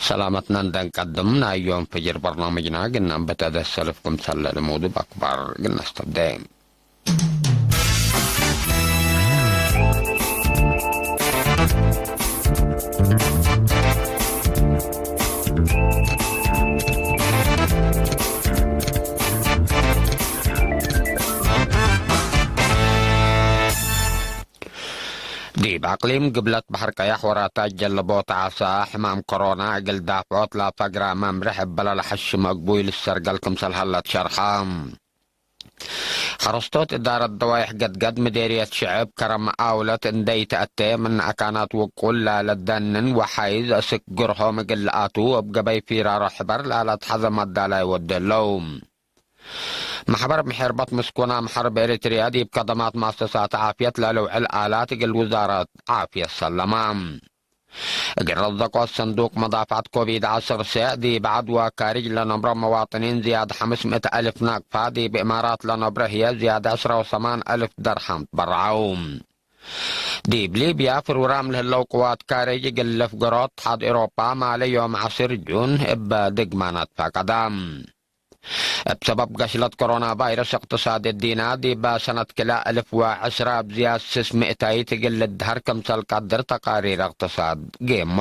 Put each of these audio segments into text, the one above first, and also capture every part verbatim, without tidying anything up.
ሰላመትነ እንዴ እንቀድም፣ ናይ ዮም ፍጅር በርናምጅነ እግል ነአንብተ እት ሰልፍ ክምሰል ለልሙድ እብ አክባር እግል ነስተብዴ። ዲብ አቅሊም ግብለት በሐር ቀያሕ ወራታት ጀለቦት ዓሳ፣ ሕማም ኮሮና እግል ዳፍዖት ለፈግረ መምርሕ እበለ ለሐሽም አግቡይ ልሰርገል ክምሰል ሀለ ትሸርሐ። ሐረስቶት እዳረት ደዋይሕ ገድገድ ምዴርየት ሽዕብ ከረም አውለት እንዴ ኢተአቴ፣ ምን አካናት ውቁል ላለደንን ወሓይዝ አስክ ግርሆም እግል ለአቱ፣ እብ ገበይ ፊራሮ ሕበር ላለአትሐዘ መዳላይ ወዴ ህለው። መሕበር ምሕርበት ምስኩን አምሐር እብ ኤሪትርያ ዲብ ከደማት መአሰሳት ዓፍየት ለልውዕል አላት እግል ውዛረት ዓፍየት ሰለመ። እግል ረዘቆት ሰንዱቅ መዳፍዐት ኮቪድ ዐስር ሴዕ ዲብ ዐድ ወካርጅ ለነብሮ መዋጥኒን ዝያድ ሐምስ ምእት አልፍ ናቅፋ፣ ዲብ እማራት ለነብሮ ህዬ ዝያድ ዕስራ ወሰማን አልፍ ደርሐም ትበረዐው። ዲብ ሊብያ ፍርውራም ለህለው ቅዋት ካርጅ እግል ልፍግሮ እትሓድ ኤውሮጳ ማሌ ዮም ዐስር ጁን እበ ድግማን አትፋቀደ። እብ ሰበብ ገሽለት ኮሮና ቫይረስ እቅትሳድ እዲና ዲበ ሰነት ክልኤ አልፍ ወዐስራ እብ ዝያድ ስስ ምእታይት እግል ልድሀር ክምሰል ቀድር ተቃሪር እቅትሳድ ጌሞ።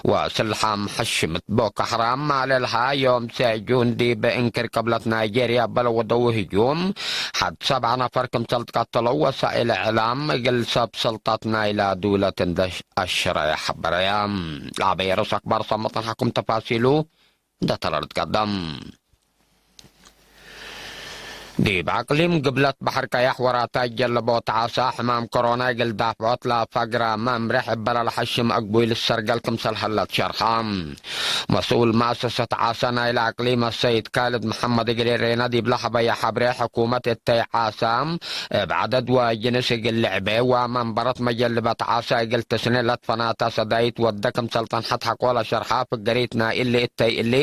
ወስልሓም ሐሽምት ቦኮ ሐራም ማሌ ለሀ ዮም ሴዕ ጁን ዲብ እንክር ቅብለት ናይጄርያ እበ ለወደው ህጁም ሐድ ሰብዓ ነፈር ክምሰል ትቀተለው ወሳኢል እዕላም እግል ሰብ ሰልጠት ናይላ ዱለት እንዴ አሸረየ ሐበረየ። ለአበየ ርእስ አክባር ሰመጥን ሐኩም ተፋሲሉ እንዴ ተለር ትቀደም። ዲብ አቅሊም ግብለት በሐር ቀያሕ ወራታት ጀለቦት ዓሳ፣ ሕማም ኮሮና እግል ዳፍዖት ለፈግረ መምርሕ እበለ ለሐሽም አግቡይ ልሰርገል ክምሰል ሀለ ትሸርሐ። መስኡል መአሰሰት ዓሳ ናይለ አቅሊም አሰይድ ካልድ መሐመድ እግል ኤሬና ዲብ ለሀበየ ሐብሬ፣ ሕኩመት እተይ ዓሳ እብ ዐደድ ወጅንስ እግል ልዕቤ ወመንበረት መጀልበት ዓሳ እግል ትስኔ ለትፈናተ ሰዳይት ወደ ክምሰል ጸንሐት ሐቆለ ሸርሐ። ፍገሪት ናይ እሊ እተይ እሊ፣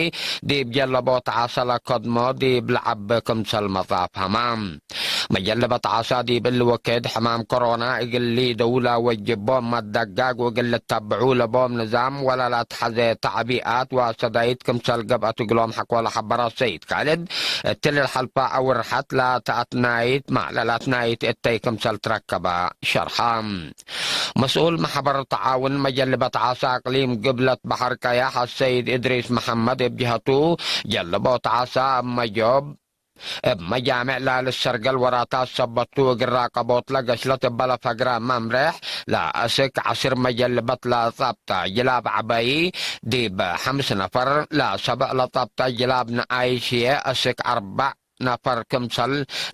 ዲብ ጀለቦት ዓሳ ለከድሞ ዲብ ለዐቢ ክምሰል መጽአፍ ሀማ። መጀልበት ዓሳ ዲብ እሊ ወክድ ሕማም ኮሮና እግል ሊደው ለወጅቦም መደጋግ ወእግል ልተብዑ ለቦም ንዛም ወለ ለአትሐዜ ተዕቢኣት ወሰዳይት ክምሰል ገብአት እግሎም ሐቆለ ሐበረ ሰይድ ካልድ፣ እትሊ ለሐልፈ አውርሐት ለተአትናይት ማዕለላት ናይት እተይ ክምሰል ትረከበ ሸርሐ። መስኡል መሕበር ተዓውን መጀልበት ዓሳ አቅሊም ግብለት በሐር ቀያሕ አሰይድ እድሪስ መሐመድ እብ ጀሀቱ፣ ጀልቦት ዓሳ እብ መጆብ፣ እብ መጃምዕ ላልሰርገል ወራታት ሰበቱ እግል ራቀቦት ለገሽለት እበ ለፈግረ መምሬሕ፣ ለአስክ ዐስር መጀልበት ለጸብጠ ጅላብ ዐበይ፣ ዲብ ሐምስ ነፈር ለሰብዕ ለጸብጠ ጅላብ ነኣይሽ ህዬ አስክ አርበዕ ነፈር ክምሰል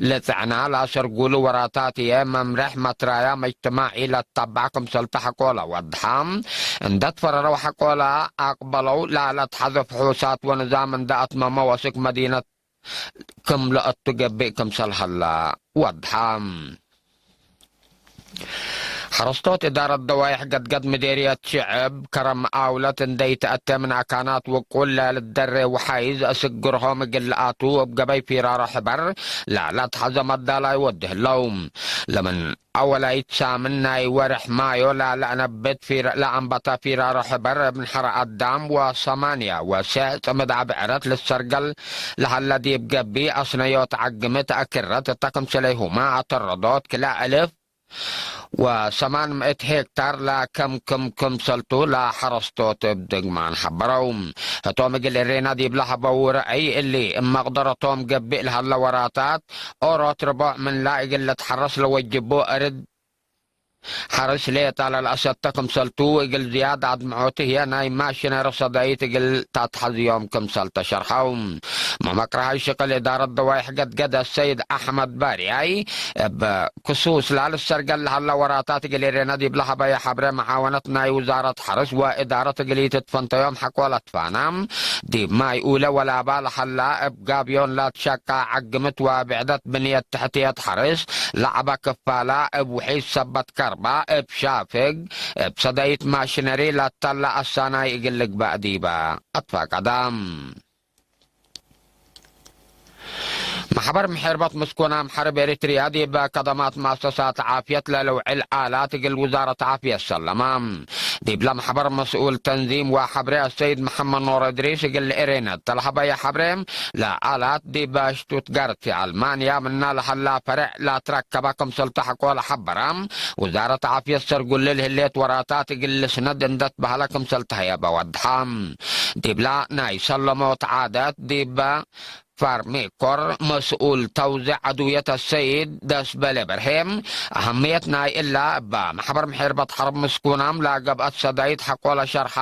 ልጽዕና ለአሰርጉሉ ወራታት ህዬ፣ መምሬሕ መትራያ መጅትማዒ ለተባዕ ክምሰል ተሐቆለ ወድሐ። እንደ ትፈረረው ሐቆለ አቅበለው፣ ላለአትሐዘ ፍሑሳት ወንዛም እንደ አትመመው አስክ መዲነት ክም ለአቱ ገብእ ክምሰል ሀላ ወድሐ። ሐረስቶት እዳረት ደዋይሕ ገድገድ ምዴርየት ሽዕብ ከረም አውለት እንደ ኢተአቴ ምን አካናት ውቁል ለልትደሬ ወሓይዝ አስክ ግርሆም እግል ለአቱ እብ ገበይ ፊራሮ ሕበር ላለአትሐዘ መዳላይ ወዴ ህለው። ለምን አወላይት ሳምን ናይ ወርሕ ማዮ ላለአነብት ፊር-፣ ለአንበተ ፊራሮ ሕበር እብ ንሐረ አዳም ወሰማንያ ወሴዕ ጽምድ አብዕረት ልሰርገል ለሀለ ዲብ ገብእ አስነዮት ዐግምት አክረት እተ ክምሰለይሁመ አተረዶት ክልኤ አልፍ ወሰማን ምእት ሄክታር ለከምክም ክምሰልቱ ለሐረስቶት እብ ድግማን ሐበረው። ህቶም እግል እሬና ዲብ ለሀበው ረአይ እሊ እብ መቅደረቶም ገብእ ለሀለ ወራታት ኦሮት ርቦዕ ምንላ እግል ልትሐረስ ለወጅቡ አርድ ሐርስ ሌጠ ለልአሰተ ክምሰልቱ፣ እግል ዝያድ አድምዖት ህዬ ናይ ማሽነሪ ሰዳይት እግል ታትሐዝዮም ክምሰል ተሸርሐው። መመቅረሃይ ሽቅል እዳረት ደዋይሕ ገድገድ አሰይድ አሕመድ ባርያይ፣ እብ ክሱስ ላልሰርገል ለሀለ ወራታት እግል ኤሬና ዲብ ለሀበየ ሐብሬ፣ መዓወነት ናይ ውዛረት ሐርስ ወእዳረት እግል ኢትትፈንተዮም ሐቆ ለትፋና፣ ዲብ ማይ ኡለ ወላባ ለሀላ እብ ጋብዮን ላትሸቃ ዐግምት ወብዕደት ብንየት ትሕትየት ሐርስ ለዐበ ክፋላ እብ ውሒድ ሰበት ከርባ እብ ሻፍግ እብ ሰደይት ማሽነሪ ለተለ አሳናይ እግል ልግበእ ዲበ አትፋቀደ። መሕበር ምሒርበት ምስኩናም ሐርብ ኤሪትርያ ዲብ ከደማት መአሰሳት ዓፍየት ለልውዕል አላት እግል ውዛረት ዓፍየት ሰለመ። ዲብለ መሕበር መስኡል ተንዚም ወሐብሬ አሰይድ መሐመድ ኖር እድሪስ እግል ኤሬነት ተለሀበየ ሐብሬ፣ ለአላት ዲብ ሽቱትጋርት አልማንያ ምና ለሀላ ፈሬዕ ላትረከበ ክምሰል ተሐቆ ለሐበረ፣ ውዛረት ዓፍየት ሰርጉልል ህሌት ወራታት እግል ልስነድ እንደ ትበህለ ክምሰል ተህየበ ወድሐ። ዲብላ ናይ ሰለሞት ዓደት ዲብ ፋርሜኮር መስኡል ተውዜዕ አድውየት አሰይድ ደስበሌ በርሄ፣ አህምየት ናይ እላ እበ መሕበር ምሒርበት ሐርብ ምስኩናም ለገብአት ሰዳይት ሐቆ ለሸርሐ፣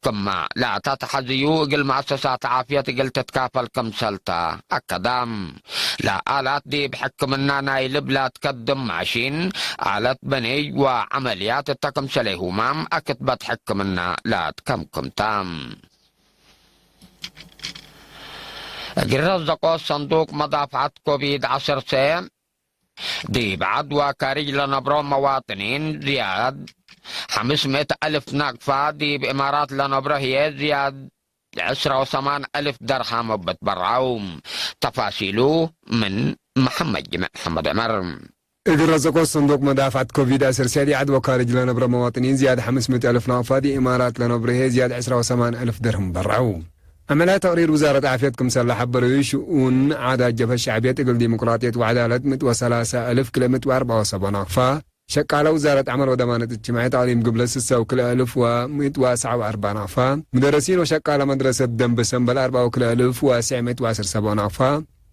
ክመ ለአታ ተሐዝዩ እግል መአሰሳት ዓፍየት እግል ትትካፈል ክምሰልተ አከደ። ለአላት ዲብ ሕክምና ናይ ልብ ላትከድም ማሺን፣ አለት በኔይ ወዐመልያት እተ ክምሰሌሁመ አክትበት ሕክምና ላትከምክምተ። እግል ረዘቆ ሰንዱቅ መዳፍዐት ኮቪድ ዐሰርተ፣ ዲብ ዐድ ወካርጅ ለነብሮ መዋጥኒን ዝያድ ሐምስ ምእት አልፍ ናቅፋ፣ ዲብ እማራት ለነብሮ ህዬ ዝያድ ዕስራ ወሰማን አልፍ ደርሃም እብ ትበረዐው። ተፋሲሉ ምን መሐመድ ጅምዕ መሐመድ ዑመር። እግል ረዘቆ ሰንዱቅ መዳፍዐት ኮቪድ ዐሰርተ ዲብ ዐድ ወካርጅ ለነብረ መዋጥኒን ዝያድ ሐምስ ምእት አልፍ ናቅፋ፣ ዲብ እማራት ለነብሮ ህዬ ዝያድ ዕስራ ወሰማን አልፍ ደርህም በረዐው። አመላይ ተቅሪር ውዛረት ዓፍየት ክምሰል ለሐበረዩ፣ ሽኡን ዓዳት ጀብሀት ሸዕብየት እግል ዲሞቅራጥየት ወዐዳለት ምእት ወሰላሰ አልፍ ክልኤ ምእት ወአርበዕ ወሰብዕ ናቅፋ፣ ሸቃለ ውዛረት ዐመል ወደማነት እጅትማዕየት አቅሊም ግብለት ስሰ ወክልኤ አልፍ ወምእት ወሰብዓ ወአርበዕ ናቅፋ፣ ሙደረሲን ወሸቃለ መድረሰት ደንበ ሰምበል አርበዕ ወክልኤ አልፍ ወስዕ ምእት ወዐስር ሰብዕ ናቅፋ፣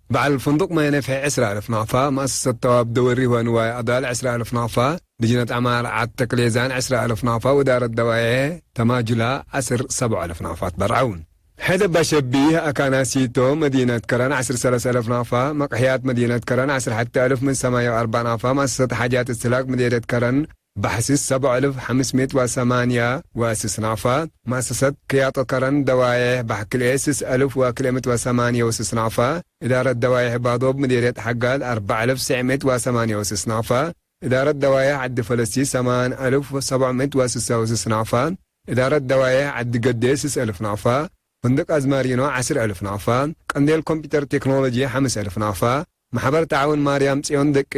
በዐል ፍንዱቅ ማይ ነፍሒ ዕስራ አልፍ ናቅፋ፣ መአሰሰት ተዋብ ደወሪ ወንዋይ አዳል ዕስራ አልፍ ናቅፋ፣ ልጅነት ዐማር ዐድ ተክሌዛን ዕስራ አልፍ ናቅፋ ወእዳረት ደዋዬሕ ተማጁላ ዐስር ሰብዕ አልፍ ናቅፋ ትበርዐው። ሕድ እበ ሸቢህ አካናሲቶ መዲነት ከረን ዐስር ሰለስ አልፍ ናቅፋ፣ መቅሕያት መዲነት ከረን ዐስር ሐቴ አልፍ ምን ሰማንየ ወአርበዕ ናቅፋ፣ መአሰሰት ሓጃት እስትህላክ መዲነት ከረን በሐሲስ ሰብዕ አልፍ ሐምስ ምእት ወሰማንየ ወስስ ናቅፋ፣ መአሰሰት ክያጦ ከረን ደዋዬሕ ባሕክልኤ ስስ አልፍ ወክልኤ ምእት ወሰማንየ ወስስ ናቅፋ፣ እዳረት ደዋዬሕ ባዶብ ምዲርየት ሐጋል አርበዕ አልፍ ስዕ ምእት ወሰማንየ ወስስ ናቅፋ፣ እዳረት ደዋዬሕ ዐዲ ፈለሲ ሰማን አልፍ ሰብዕ ምእት ወስሰ ወስስ ናቅፋ፣ እዳረት ደዋዬሕ ዐዲ ገዴ ስስ አልፍ ናቅፋ፣ ፍንድቅ አዝማሪኖ ዐስር አልፍ ናቅፋ፣ ቀንዴል ኮምፒተር ቴክኖሎጂ ሐምስ አልፍ ናቅፋ፣ መሕበር ተዓውን ማርያም ጽዮን ደቂ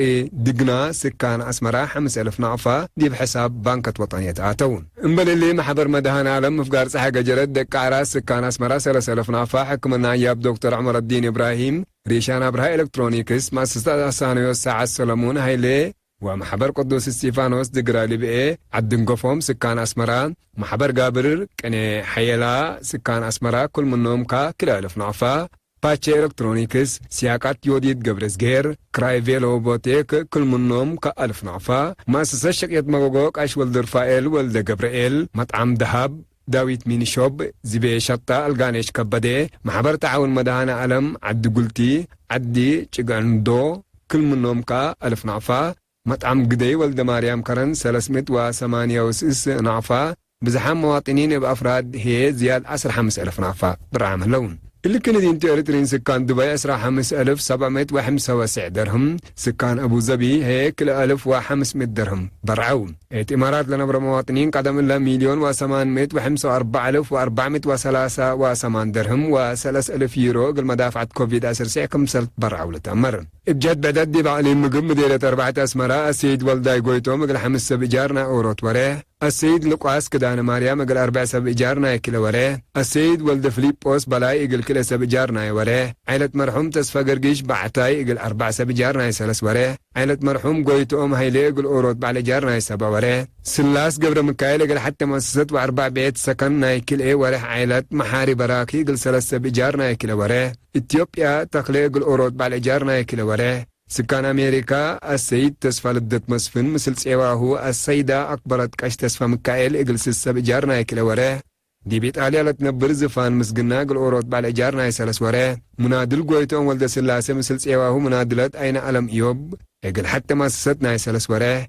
ድግና ስካን አስመራ ሐምስ አልፍ ናቅፋ ዲብ ሕሳብ ባንከት ወጠንየት አተው። እምበል እሊ፣ መሕበር መድሃን ዓለም ምፍጋር ጸሓይ ገጀረት ደቂ ዓራት ስካን አስመራ ሰለስ አልፍ ናቅፋ፣ ሕክምና አንያብ ዶክተር ዑመረዲን እብራሂም፣ ሪሻን አብርሃ ኤለክትሮኒክስ፣ መአሰሰት አሳነዮት ሰዓት ሰለሙን ሃይሌ፣ ወመሕበር ቅዱስ እስጢፋኖስ ድግራ ልብኤ፣ ዐዲ እንገፎም ስካን አስመራ፣ መሕበር ጋብር ቅኔ ሐየላ ስካን አስመራ፣ ክል ምኖም ከክልኤ አልፍ ናቅፋ፣ ፓቼ ኤለክትሮኒክስ፣ ሲያቃት ዮዲት ገብረዝግሄር፣ ክራይ ቬሎ ቦቴክ፣ ክል ምኖም ከአልፍ ናቅፋ፣ መአሰሰት ሸቅየት መጎጎ ቃሽ ወልደርፋኤል ወልደ ገብረኤል፣ መጥዓም ደሃብ፣ ዳዊት ሚኒሾብ፣ ዝቤ ሸጣ፣ አልጋኔሽ ከበዴ፣ መሕበር ተዓውን መድሃነ ዓለም፣ ዐዲ ጉልቲ፣ ዐዲ ጭገንዶ፣ ክል ምኖም ከአልፍ ናቅፋ፣ መጥዓም ግደይ ወልደ ማርያም ከረን ሰለስ ምእት ወሰማንየ ወስስ ናቅፋ፣ ብዝሓም መዋጥኒን እብ አፍራድ ህዬ ዝያድ ዐስር ሐምስ አልፍ ናቅፋ ብርዓም ህለው። እሊ ክእነ ዲንቱ ኤሪትሪን ስካን ዱባይ ዐስራ ሐምስ አልፍ ሰብዕ ምእት ወሐምሰ ወስዕ ደርህም፣ ስካን አቡ ዘቢ ህዬ ክልኤ አልፍ ወሐምስ ምእት ደርህም በርዐው። እት ኢማራት ለነብረ መዋጥኒን ቀደም እለ ሚልዮን ወሰማን ምእት ወሐምሰ ወአርበዕ አልፍ ወአርበዕ ምእት ወሰላሳ ወሰማን ደርህም ወሰለስ አልፍ ዩሮ እግል መዳፍዐት ኮቪድ ዐስር ስዕ ክምሰል ትበርዐው ልትአመር። እብ ጀህት ብዕደት ዲብ አቅሊም ምግብ ምዴርየት አርበዕት አስመራ አሰይድ ወልዳይ ጎይቶም እግል ሐምስ ሰብ እጃር ናይ ኦሮት ወሬሕ፣ አሰይድ ልቋስ ክዳነ ማርያም እግል አርበዕ ሰብ እጃር ናይ ክልኤ ወሬሕ፣ አሰይድ ወልደ ፍሊጶስ በላይ እግል ክልኤ ሰብ እጃር ናይ ወሬሕ፣ ዓይለት መርሑም ተስፋ ገርጊሽ በዕታይ እግል አርበዕ ሰብ እጃር ናይ ሰለስ ወሬሕ፣ ዓይለት መርሑም ጎይትኦም ሀይሌ እግል ኦሮት በዐል እጃር ናይ ሰብዕ ወሬሕ፣ ስላስ ገብረ ምካኤል እግል ሐቴ መአሰሰት ወአርበዕ ቤት ሰከን ናይ ክልኤ ወሬሕ፣ ዓይለት መሓሪ በራኪ እግል ሰለስ ሰብ እጃር ናይ ክልኤ ወሬሕ፣ ኢትዮጵያ ተክሌ እግል ኦሮት በዐል እጃር ናይ ክልኤ ወሬሕ፣ ስካን አሜሪካ አሰይድ ተስፋ ልደት መስፍን ምስል ጼዋሁ አሰይዳ አክበረት ቀሽ ተስፋ ምካኤል እግል ስስ ሰብ እጃር ናይ ክልኤ ወሬሕ፣ ዲብ ኢጣልያ ለትነብር ዝፋን ምስግና እግል ኦሮት በዐል እጃር ናይ ሰለስ ወሬሕ፣ ሙናድል ጎይቶም ወልደ ስላሴ ምስል ጼዋሁ ሙናድለት አይነ አለም እዮብ እግል ሐቴ መአሰሰት ናይ ሰለስ ወሬሕ፣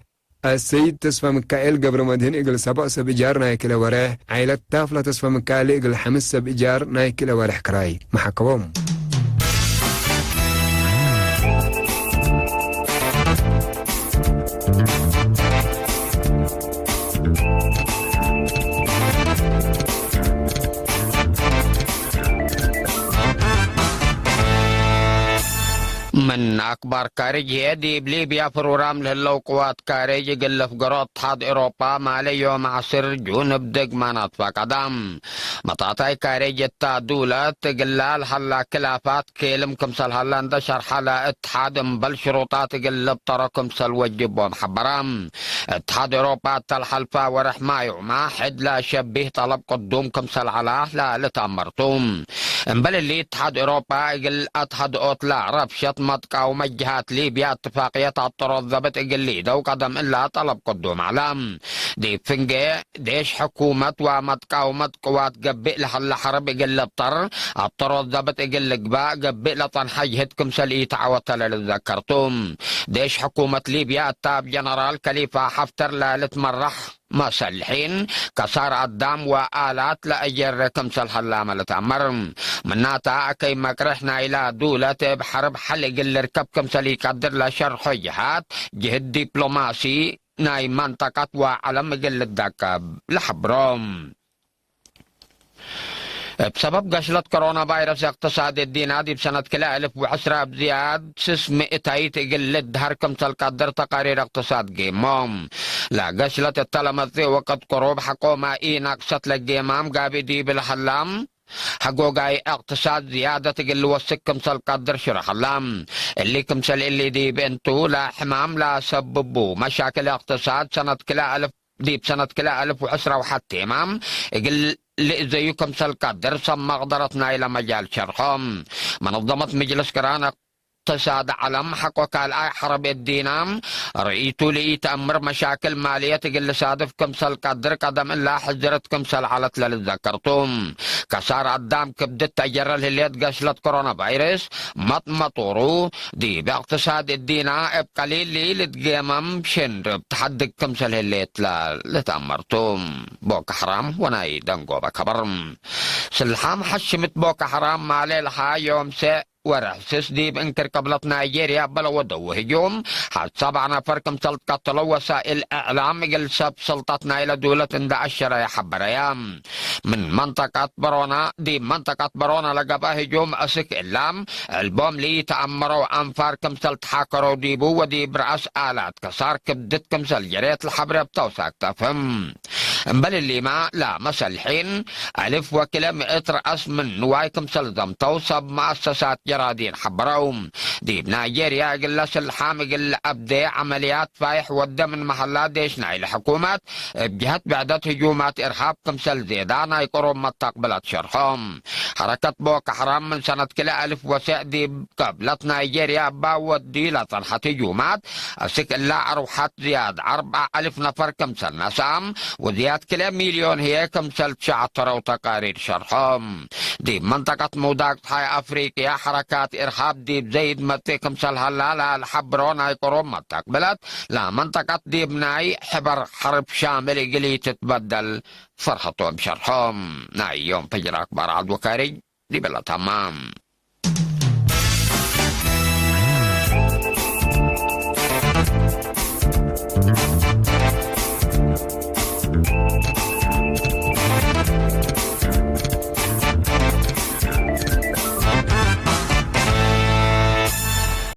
አሰይድ ተስፋ ምካኤል ገብረ መድህን እግል ሰብዕ ሰብ እጃር ናይ ክልኤ ወሬሕ፣ ዓይለት ታፍላ ተስፋ ምካኤል እግል ሐምስ ሰብ እጃር ናይ ክልኤ ወሬሕ ክራይ መሓከቦም። እነ አክባር ካርጅ ህዬ፣ ዲብ ሊብያ ፕሮግራም ለህለው ቅዋት ካርጅ እግል ልፍገሮ እትሓድ ኤውሮጳ፣ ማሌ ዮም ዐስር ጁን እብ ደግማን አትፋቀዳ። መጣታይ ካርጅ እታ ዱለት እግላ ለሀላ ክላፋት ኬልም ክምሰል ሀላ እንደ ሸርሐ፣ ለእትሓድ እምበል ሽሩጣት እግል ልብጠሮ ክምሰል ወጅቦም ሐበራ። እትሓድ ኤውሮጳ እተ ለሐልፈ ወርሕ ማይ ዮማ ሕድ ለሸቢህ ጠለብ ቅዱም ክምሰል ዐላ ለልትአመር ቱ። እምበል እሊ፣ እትሓድ ኤውሮጳ እግል አትሀድኦት ለረብሸት መትቃውመት ጀሃት ሊብያ እትፋቅየት አጠሮት ዘብጥ እግል ሊደው ቀደም እላ ጠለብ ቅዱም ዐላ። ዲብ ፍንጌ ዴሽ ሕኩመት ወመትቃውመት ቅዋት ገብእ ለሀለ ሐርብ እግል ልብጠር፣ አጠሮት ዘብጥ እግል ልግባእ ገብእ ለጸንሐ ጅህድ ክምሰል ኢተዐወተ ለልትዘከር ቱ። ዴሽ ሕኩመት ሊብያ እተ እብ ጀነራል ከሊፋ ሐፍተር ለልትመራሕ መሰልሒን፣ ከሳር አዳም ወአላት ለአጀሬ ክምሰል ሀላመ ልትአመር። ምናተ፣ አከይ መቅርሕ ናይላ ዱለት እብ ሐርብ ሐል እግል ልርከብ ክምሰል ኢቀድር ለሸርሖ ጀሃት፣ ጅህድ ዲፕሎማሲ ናይ መንጠቀት ወዐለም እግል ልደቀብ ለሐብሮ። እብ ሰበብ ገሽለት ኮሮና ቫይረስ፣ እቅትሳድ እዲና ዲብ ሰነት ክልኤ አልፍ ወዐስራ እብ ዝያድ ስስ ምእታይት እግል ልድሀር ክምሰል ቀድር ተቃሪር እቅትሳድ ጌሞም። ለገሽለት እተ ለመጽእ ወቅት ቅሩብ ሐቆመ ኢነቅሰት ለጌማም ጋብእ ዲብ ለሀላም ሐጎጋይ እቅትሳድ ዝያደት እግል ልወስክ ክምሰል ቀድር ሽረሐላ። እሊ ክምሰል እሊ ዲብ እንቱ ለሕማም ለሰብቡ መሻክል እቅትሳድ ሰነት ክልኤ አልፍ ዲብ ሰነት ክልኤ አልፍ ወዐስራ ወሐቴ ቴማም እግል ልእዘዩ ክምሰል ቀድር ሰብ መቅደረት ናይለ መጃል ሸርሖ። መነዘመት ምጅልስ ቅራን እቅትሳድ ዐለም ሐቆ ካልኣይ ሐርብ እዲና ርእይቱ ለኢተአምር መሻክል ማልየት እግል ልሳድፍ ክምሰል ቀድር ቀደም እላ ሕዝርት ክምሰል ዐለት ለልትዘከር ቱ። ከሳር አዳም ክብድት ተጀረ ለህሌት ገሽለት ኮሮና ቫይረስ መጥመጦሩ ዲብ እቅትሳድ እዲና እብ ቀሊል ልትጌመም ሽንርብ ተሐድግ ክምሰል ህሌት ለልትአመር ቱ። ቦኮ ሐራም ወናይ ደንጎበ ከበር። ስልሓም ሐሽምት ቦኮ ሐራም ማሌ ለሀ ዮም ሰዕ ወርሕ ስስ ዲብ እንክር ቅብለት ናይጄርያ እበ ለወደው ህጁም ሐድ ሰብዕ ነፈር ክምሰል ትቀተለው ወሳእል እዕላም እግል ሰብ ስልጠት ናይለ ዱለት እንደ አሸረየ ሐበረየ። ምን መንጠቀት በሮና፣ ዲብ መንጠቀት በሮና ለገብአ ህጁም አስክ እላም፣ ዕልቦም ለኢተአመረው አንፋር ክምሰል ተሓከረው ዲቡ ወዲብ ረአስ አላት ከሳር ክብድት ክምሰል ጀሬት ለሐብሬ እብ ተውሳክ ተፍህም። እምበል እሊማ፣ ለመሰልሒን አልፍ ወክልኤ ምእት ረአስ ምን ንዋይ ክምሰል ዘምተው ሰብ መአሰሳት ጀራዲን ሐበረው። ዲብ ናይጄርያ እግለ ስልሓም እግል ለአብዴ ዐመልያት ፋይሕ ወደ ምን መሀላ ዴሽ ናይለ ሕኩመት እብ ጀሀት ብዕደት ህጁማት እርሃብ ክምሰል ዜዳ ናይ ቅሩብ መተቅብለት ሸርሖ። ሐረከት ቦኮ ሐራም ምን ሰነት ክልኤ አልፍ ወሰዕ ዲብ ቅብለት ናይጄርያ እባ ወዲ ለጸንሐት ህጁማት፣ አስክ እላ አርወሐት ዝያድ አርበዕ አልፍ ነፈር ክምሰል ነስአም፣ ወዝያድ ክልኤ ሚልዮን ህዬ ክምሰል ትሸዐተረው ተቃሪር ሸርሖ። ዲብ መንጠቀት ምውዳቅ ጸሓይ አፍሪቅያ ሐረካት እርሃብ ዲብ ዘይድ መጽእ ክምሰል ሀላ ለልሐብሮ ናይ ቅሩብ መተቅብለት፣ ለመንጠቀት ዲብ ናይ ሕበር ሐርብ ሻምል እግል ኢትትበደል ፈርሀቶም ሸርሖም። ናይ ዮም ፈጅር አክባር ዐድ ወካርጅ ዲብለ ተማም።